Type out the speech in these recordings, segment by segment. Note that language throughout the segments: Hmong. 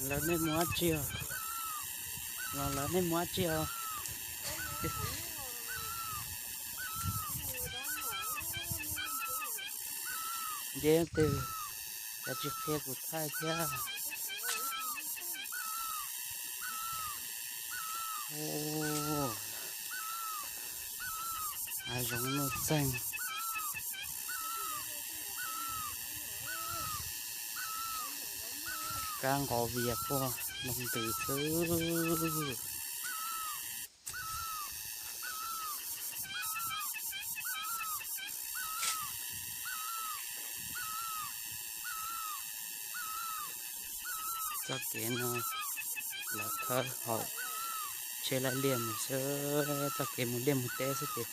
Lawv nej mus dab tsi os? Los lawv nej mus dab tsi os? Nce twg, cas tsis qhia kuv thaij thiab. Hav zoov nuj txeeg, kab nqos vias quaj ntws xwb. Txoj kev no lawv khawb haum tsheb laj liaj mus xwb, txoj kev mus liaj mus teb xwb ces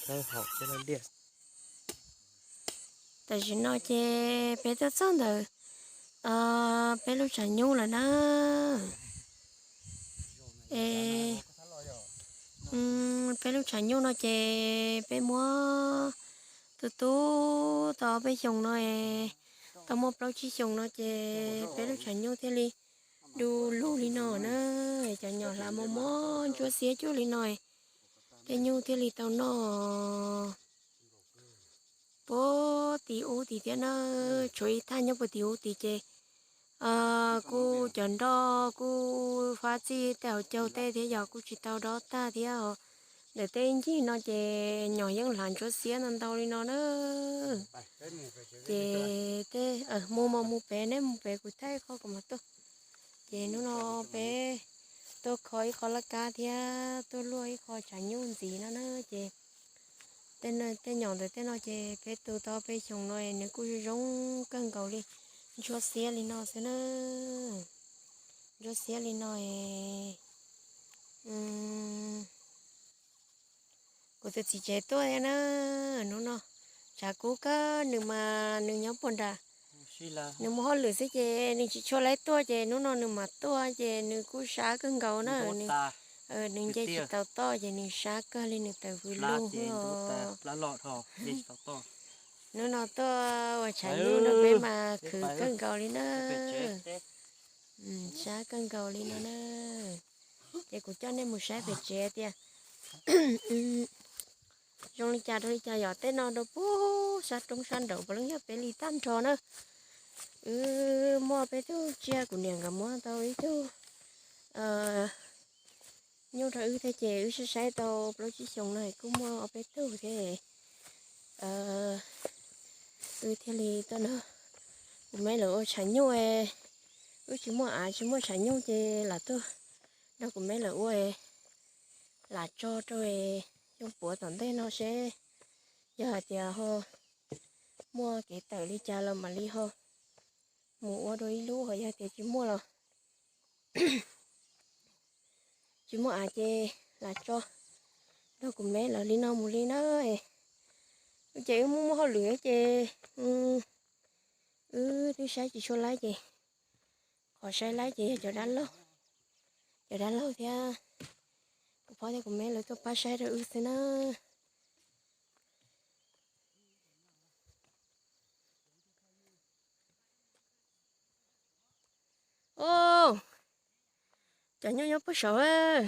lawv khawb haum tsheb laj liaj. Tam sim no ces peb tuaj txog ntawm peb lub tshav nyuj lawm na. Peb lub tshav nyuj no ces peb muab tu tu tau peb xyoos no, tau muaj plaub tsib xyoos no ces peb lub tshav nyuj thiaj li du lug li no na. Cov nyom hlav mos mos ntsuab xiab cuag li no, tej nyuj thiaj li tau noj. Puag tim ub tid thiab na, tshuav ib thaj nyob puag tim ub tid ces kuj cov nroj kuj fab txij tej hauv caug tej thiab yog kuj tsis tau dob tag thiab os. Ntawm tej ncig no ces nyom yeej hlav ntsuab xiab ntau ntau li no na. Ces tej mus mos mus pem, neb mus pem kuv thaij qhov kom mas tuaj. Ces hnub no peb tuaj kho ib qho laj kab thiab tuaj luaj ib qho tshav nyuj ntxiv no na ces tej nyom ntawm tej no ces peb tu tau peb xyoos no nws kuj zoo zoo kawg nkaus li, ntsuab xiab li no xwb na. Ntsuab xiab li no. Kuv tus txiv tsev tuaj thiab na, hnub no tshav kub kawg, nws mas nws nyob puag nram, nws mus hauj lwm xwb ces nws tsis tshua laib tuaj ces hnub no nws mam tuaj ces nws kuj sab kawg nkaus na. Nws nce tsis tau toj ces nws sab kawg li, nws tawm vwm lug os. Hnub no tuaj ua tshav nyuj rau peb mas khwv kawg nkaus li na. Sab kawg nkaus li no na. Ces kuv coj nej mus saib pem tsev tias zoo li cas rau li cas, yog tej no rau puag sab roob sab nraud puav leej yog peb li tag nrho na. Wb muaj peb tug tsiaj, kuv niam nkawd muab tau ib tug nyuj rau wb thiab ces wb saib saib tau plaub tsib xyoos no kuj muaj ob peb tug thiab. Wb thiaj li tuaj nrog kuv me lawv ua tshav nyuj, wb tsis muaj av tsis muaj tshav nyuj ces lam tuaj nrog kuv me lawv ua lam tso rau xyoo puav tom ntej no seb yog hais tias ho muaj kev tawm li cas los mam li ho mus ua dua ib lub, ho yog tias tsis muaj los tsis muaj av ces lam tso nrog kuv me lawv li no mus li na. Ces wb muaj muaj hauj lwm ces wb twb saib tsis tshua laib ces qhov saib laib ces yog cov dab laug, cov dab laug thiab kuv phob thiab kuv me lawv tuaj pab saib rau wb xwb na. Cov nyuj nyob puag saud.